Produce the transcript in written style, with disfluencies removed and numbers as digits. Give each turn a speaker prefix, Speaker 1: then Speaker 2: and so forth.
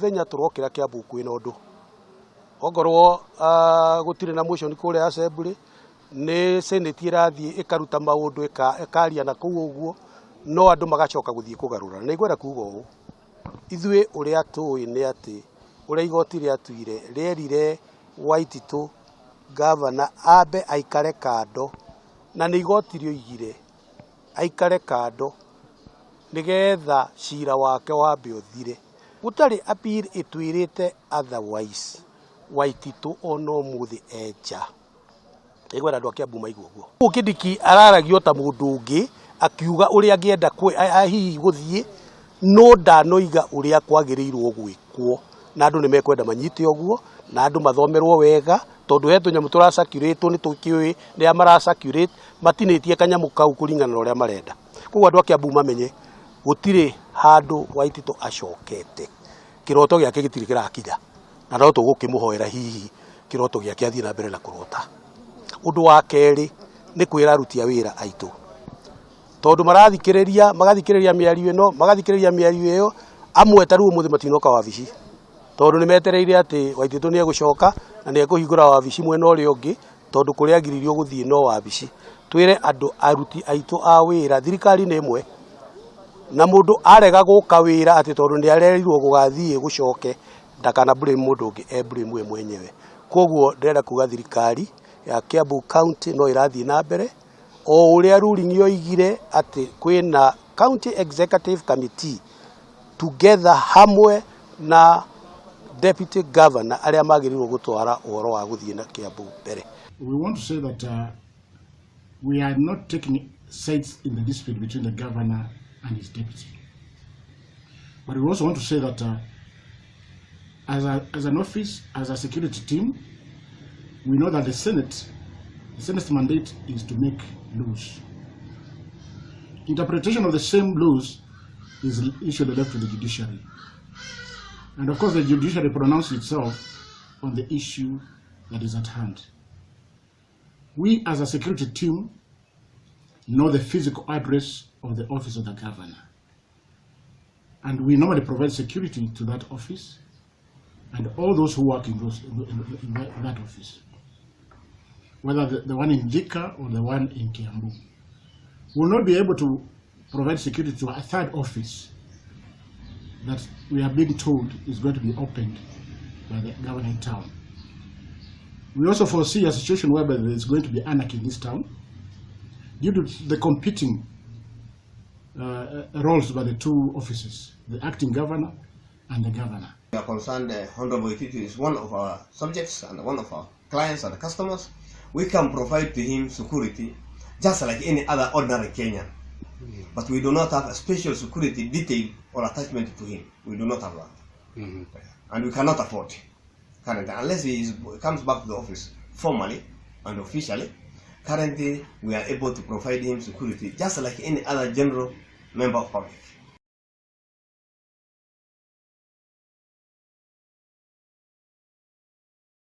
Speaker 1: Mũthenya tũrokĩra Kiambu kwĩna ũndũ. Ongorwo gũtirĩ na motion kũrĩa assembly, nĩ senate ĩrathiĩ ĩkaruta maũndũ, ĩkaria na kũu ũguo, no andũ magacoka gũthiĩ kũgarũra. Na nĩngwenda kuga ũũ, ithuĩ ũrĩa tũĩ nĩ atĩ ũrĩa igoti rĩatuire rĩerire Waititu gavana ambe aikare kando, na nĩ igoti rĩoigire aikare kando nĩgetha cira wake wambe ũthire. Gũtarĩ appeal ĩtwĩrĩte otherwise. Waititu ona ũmũthĩ e nja. Nĩngwenda andũ a Kiambu maigue ũguo. Ũguo Kindiki araragio ta mũndũ ũngĩ akiuga ũrĩa angĩenda hihi gũthiĩ, no ndanoiga ũrĩa kwagĩrĩirwo gwĩkwo, na andũ nĩ mekwenda manyite ũguo, na andũ mathomerwo wega, tondũ he tũnyamũ tũracirculate, nĩ tũkĩũĩ nĩa maracirculate, matinĩtie kanyamũ kau kũringana na ũrĩa marenda. Koguo andũ a Kiambu mamenye gũtirĩ handũ Waititu acokete, kĩroto gĩake gĩtirĩ kĩrakinya, na no tũgũkĩmũhoera hihi kĩroto gĩake athiĩ na mbere na kũrota. Ũndũ wa kerĩ nĩ kwĩra aruti a wĩra aitũ, tondũ marathikĩrĩria, magathikĩrĩria mĩario ĩno, magathikĩrĩria mĩario ĩyo, amwe ta rĩu ũmũthĩ matinoka wabici, tondũ nĩ metereire atĩ Waititu nĩ egũcoka na nĩ ekũhingũra wabici mwena ũrĩa ũngĩ, tondũ kũrĩa agiririo gũthiĩ no wabici. Twĩre andũ aruti aitũ a wĩra, thirikari nĩ ĩmwe, na mũndũ arega gũka wĩra atĩ tondũ nĩ arerirwo gũgathiĩ gũcoke, ndakana blame mũndũ ũngĩ, e blame we mwenyewe. Koguo ndĩrenda kuga thirikari ya Kiambu County no ĩrathiĩ na mbere o ũrĩa ruling yoigire atĩ kwĩna County Executive Committee together hamwe na Deputy Governor arĩa magĩrĩirwo gũtwara ũhoro wa gũthiĩ na Kiambu mbere.
Speaker 2: We want to say that we are not taking sides in the dispute between the governor and his deputy. But we also want to say that as an office, as a security team, we know that the Senate's mandate is to make laws. Interpretation of the same laws is usually left to the judiciary. And of course, the judiciary pronounces itself on the issue that is at hand. We, as a security team, know the physical address of the office of the governor. And we normally provide security to that office and all those who work in that office, whether the one in Thika or the one in Kiambu. We will not be able to provide security to a third office that we are being told is going to be opened by the governor in town. We also foresee a situation whereby there is going to be anarchy in this town due to the competing roles by the two offices, the acting governor and the governor.
Speaker 3: We are concerned Honorable Waititu is one of our subjects and one of our clients and customers. We can provide to him security just like any other ordinary Kenyan. But we do not have a special security detail or attachment to him. We do not have that. And we cannot afford currently, unless he comes back to the office formally and officially. Currently, we are able to provide him security just like any other general member of public.